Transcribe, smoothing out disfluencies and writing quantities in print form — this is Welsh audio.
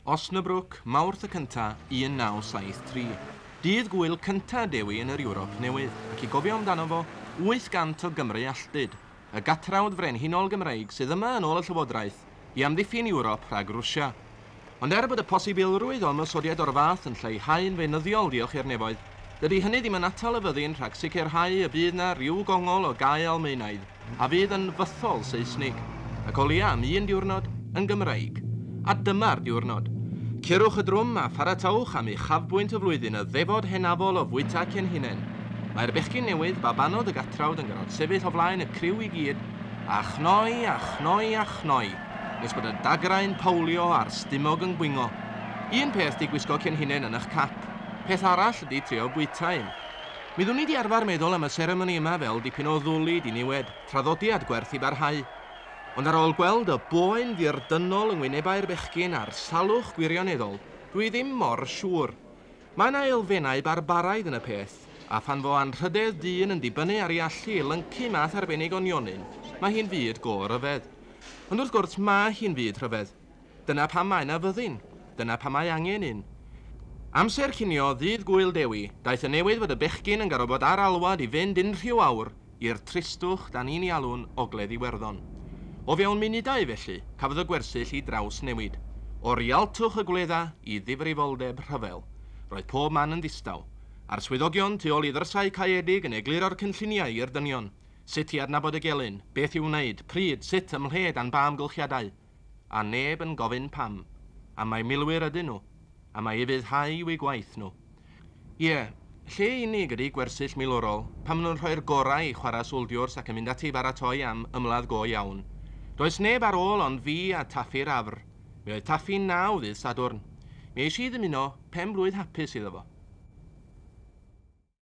Osnabrück, Mawrth y cynta, 1973. Dydd gwyl cynta Dewi yn yr Ewrop newydd, ac i gofio amdano fo, 800 o Gymru alltud, y gatrawd frenhinol Gymreig sydd yma yn ôl y Llywodraeth i amddiffyn Ewrop rhag Rwsia. Ond er bod y posibilrwydd o ymosodiad o'r fath yn lleihau'n feunyddiol diolch i'r nefoedd, dydy hynny ddim yn atal y fyddin rhag sicrhau y bydd 'na ryw gongol o gae Almaenaidd a fydd yn fythol Seisnig, ac o leia am un diwrnod, yn Gymreig. A dyma'r diwrnod. Curwch y drwm a pharatowch am uchafbwynt y flwyddyn, y ddefod henafol o fwyta cenhinen. Mae'r bechgyn newydd, babanod y gatrawd yn gorfod sefyll o flaen y criw i gyd, a chnoi a chnoi a chnoi, nes bod y dagrau'n powlio a'r stumog yn gwingo. Un peth 'di gwisgo cenhinen yn 'ych cap, peth arall ydi trio bwyta un. Mi ddwn i 'di arfar meddwl am y seremoni yma fel dipyn o ddwli diniwed, traddodiad gwerth i barhau. Ond ar ôl gweld y boen ddirdynnol yng ngwynebau'r bechgyn a'r salwch gwirioneddol, dwi ddim mor siŵr. Mae 'na elfennau barbaraidd yn y peth, a phan fo anrhydedd dyn yn dibynnu ar ei allu i lyncu math arbennig o nionyn, mae hi'n fyd go ryfedd. Ond wrth gwrs, mae hi'n fyd rhyfedd. Dyna pam mae 'na fyddin. Dyna pam mae angen un. Amser cinio, ddydd Gŵyl Dewi, daeth y newydd fod y bechgyn yn gorfod bod ar alwad i fynd unrhyw awr i'r tristwch 'dan ni'n ei alw'n Ogledd Iwerddon. O fewn munudau, felly, cafodd y gwersyll ei drawsnewid. O rialtwch y gwledda i ddifrifoldeb rhyfel. Roedd pob man yn ddistaw. A'r swyddogion tu ôl i ddrysau caeedig yn egluro'r cynlluniau i'r dynion. Sut i adnabod y gelyn, beth i'w wneud, pryd, sut, ymhle, dan ba amgylchiadau. A neb yn gofyn pam. Am mai milwyr ydyn nhw. A mai ufuddhau yw eu gwaith nhw. Ie, lle unig ydy gwersyll milwrol, pan maen nhw'n rhoi'r gorau i chwarae swldiwrs ac yn mynd ati i baratoi am ymladd go iawn. Does neb ar ôl ond fi a Taffi'r afr. Mi oedd Taffi'n naw ddydd Sadwrn. Mi eis i ddymuno pen-blwydd hapus iddo fo.